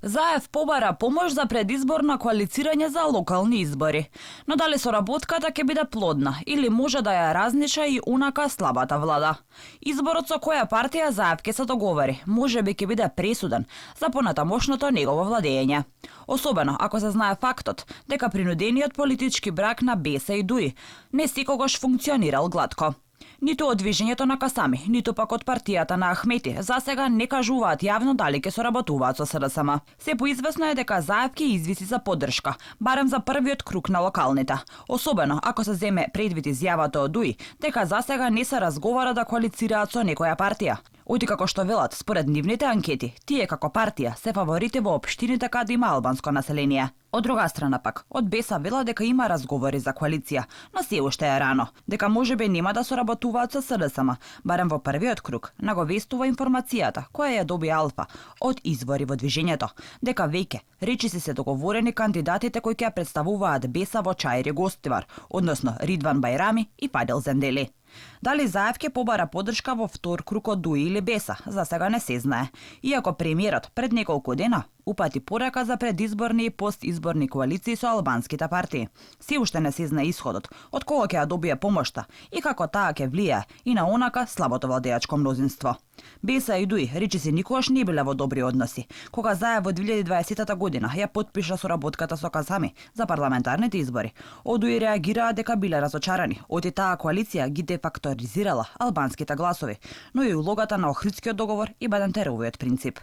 ЗАЕВ побара помош за предизборно коалицирање за локални избори. Но дали соработката ќе биде плодна или може да ја разнича и унака слабата влада? Изборот со која партија ЗАЕВ ќе се договори, можеби ќе биде пресуден за понатамошното негово владење. Особено ако се знае фактот дека принудениот политички брак на Беса и Дуи не секогаш функционирал гладко. Ниту од движењето на Касами, ниту пак од партијата на Ахмети засега не кажуваат јавно дали ќе соработуваат со СДСМ. Се поизвестно е дека ЗАЕВ ќе извиси за поддршка, барем за првиот круг на локалните. Особено ако се земе предвид изјавата од Дуи дека засега не се разговара да коалицираат со некоја партија. Оти како што велат, според нивните анкети, тие како партија се фаворити во општините каде има албанско население. Од друга страна пак, од Беса вела дека има разговори за коалиција, но се уште е рано, дека можеби нема да соработуваат со СДСМ, барем во првиот круг, наговестува информацијата која ја доби Алфа од извори во движењето, дека веќе речиси се договорени кандидатите кои ќе представуваат Беса во Чаири Гостивар, односно Ридван Бајрами и Фадил Зендели. Дали ЗАЕВ ќе побара поддршка во втор круг од Дуи или Беса, за сега не се знае. Иако премиерот пред неколку дена упати порека за предизборни и постизборни коалиции со албанските партии. Се уште не се знае исходот, од кого ќе ја добие помошта и како таа ќе влијае и на онака слабото владеачко мнозинство. Беса и Дуи речиси никогаш не биле во добри односи. Кога ЗАЕВ во 2020 година ја потпиша соработката со Касами за парламентарните избори, од Дуи реагираа дека биле разочарани, оти таа коалиција ги дефакторизирала албанските гласови, но и улогата на Охридскиот договор и Бадентеровиот принцип.